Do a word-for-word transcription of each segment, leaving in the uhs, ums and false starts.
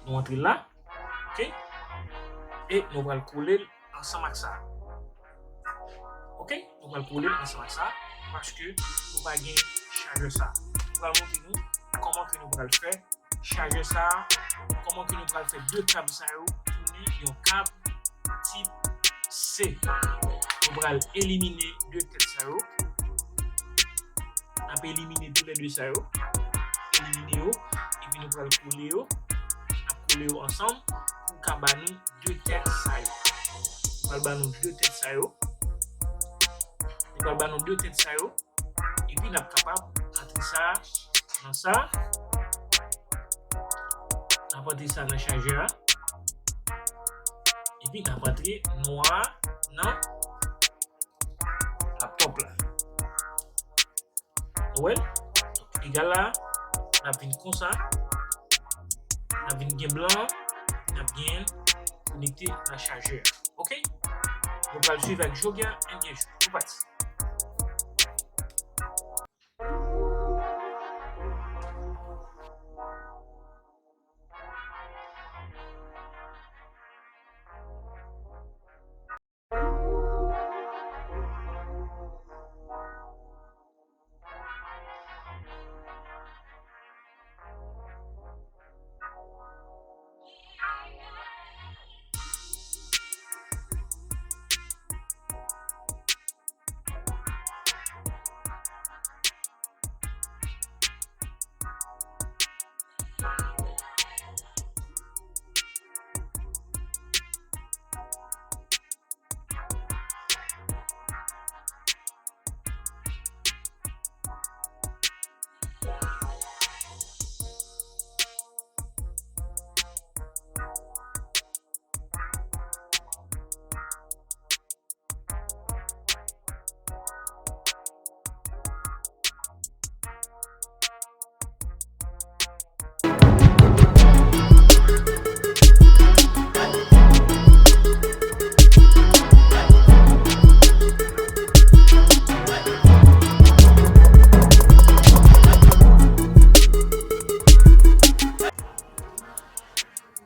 Nou antre la, ok? E nou pral kole l ansanm ak sa. Ok? Nou pral kole l ansanm ak sa, paske nou pa gen chajè sa. Nou pral montre nou kòman ke nou pral fè chajè sa, kòman ke nou pral fè de kab sa yo tounen yon kab tip C. Nou pral elimine de tèt sa yo. N ap elimine toulède sa yo. Elimine yo. Epi nou pral kole yo. N ap kole yo ansanm pou ka ba nou de tèt sa yo. Nou pral ba nou de tèt sa yo. Nou pral ba nou de tèt sa yo. Epi n ap kapab antre sa nan sa. N ap antre sa nan chajè a. Epi n ap antre nwa a nan laptop la. Ou wè l? Donk, egal la, n ap vin konsa. N ap vin gen blan, n ap gen konekte nan chajè a. Ok? Nou pral swiv ak Joker N K J. Nou pati.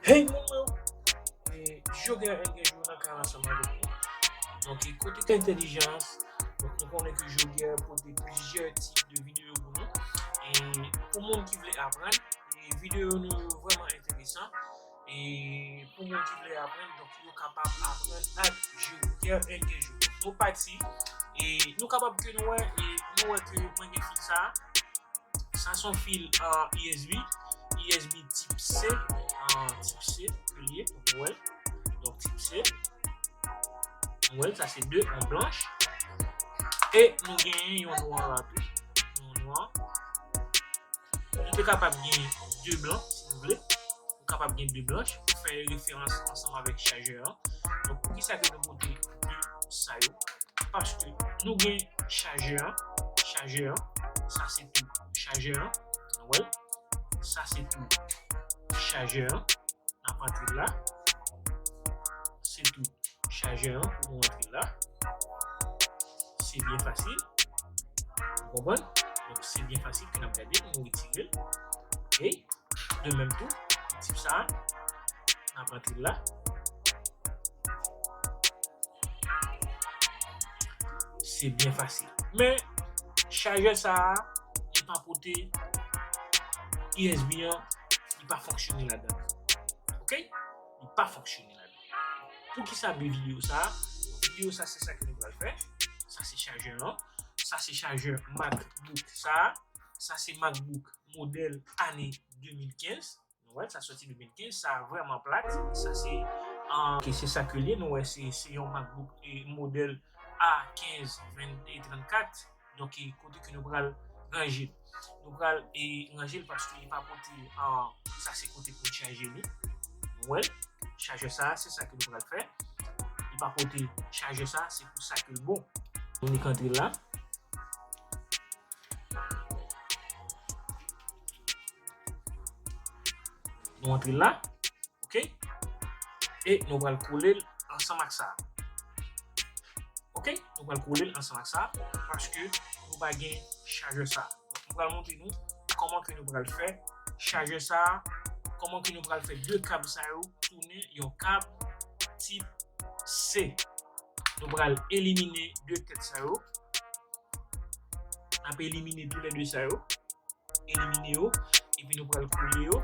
Hey, moun mwen! E, Joker N K J nan kay la ansanm avèk nou. Donk, e, kote entèlijans, donk, nou konnen ke Joker pote plizyè tip de videyo pou nou. E pou moun ki vle aprann, e videyo nou yo vrèman enteresan. E pou moun ki vle aprann, donk, yo kapab aprann ak Joker N K J. Donk, nou pati, e nou kapab ke nou wè, e nou wè ke mwen gen fil sa. Sa se yon fil, euh, U S B, U S B tip C, euh, tip C, ke li ye, nou wè l. Donk, tip C. Nou wè l, sa se de, yon blanch. E nou genyen yon nwa la tou. Yon nwa. Nou te kapab gen de blan, si nou vle. Nou kapab gen de blanch pou fè referans ansanm avèk chajè an. Donk, poukisa ke nou pote de sa yo? Paske nou gen chajè an, chajè an, sa se tou chajè an, nou wè l, sa se tou chajè an, n ap antre la, se tou chajè an pou nou antre la, se byen fasil, ou konprann? Donk, se byen fasil ke n ap gade, nou retire l, ok? De menm tou, tip sa a, n ap antre la. Se byen fasil. Men, chajè sa a, li pa pote U S B an, li pa fonksyone ladan. Ok? Li pa fonksyone ladan. Poukisa de videyo sa a? Videyo sa, se sa ke nou pral fè. Sa se chajè an. Sa se chajè MacBook sa a. Sa se MacBook modèl ane de mil kenz. Nou wè, sa soti de mil kenz, sa vrèman plat. Sa se, ah, ok, se sa ke li ye. Nou wè, se, se yon MacBook, e, modèl A kenz ven, e, trannkat. Donk, e, kote ke nou pral ranje l. Nou pral, e, ranje l paske li pa pote, ah, sa se kote pou n chaje li. Nou wè l, chajè sa, se sa ke nou pral fè. Li pa pote chajè sa, se pou sa ke l bon. Nou nik antre la. Nou antre la, ok? E nou pral kole l ansanm ak sa. Ok? Nou pral kole l ansanm ak sa, paske nou pa gen chajè sa. Nou pral montre nou kòman ke nou pral fè chajè sa kòman ke nou pral fè de kab sa yo tounen yon kab tip C. Nou pral elimine de tèt sa yo. N ap elimine toulède sa yo. Elimine yo. Epi nou pral kole yo.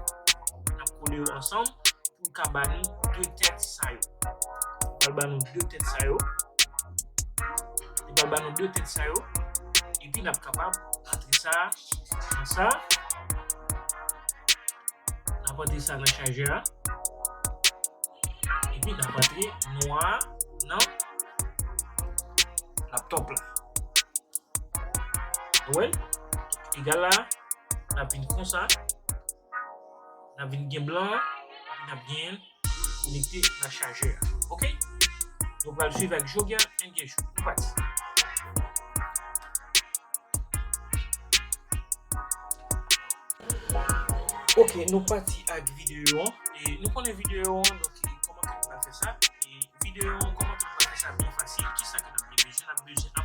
N ap kole yo ansanm pou l ka ba nou de tèt sa yo. Li pral ba nou de tèt sa yo. Li pral ba nou de tèt sa yo. Epi n ap kapab antre sa nan sa. N ap antre sa nan chajè a. Epi n ap antre nwa a nan laptop la. Nou wè l? Egal la, n ap vin konsa. N ap vin gen blan an, epi n ap gen konekte nan chajè a. Oke? Nou pral swiv ak Jogia and Gejou. Nou pati. Oke, nou pati ak videyo an. E nou konnen videyo an, donk, e, kòman ke nou pral fè sa? E videyo an, kòman ke nou pral fè sa byen fasil? Kisa ke n ap gen bezwen? N ap bezwen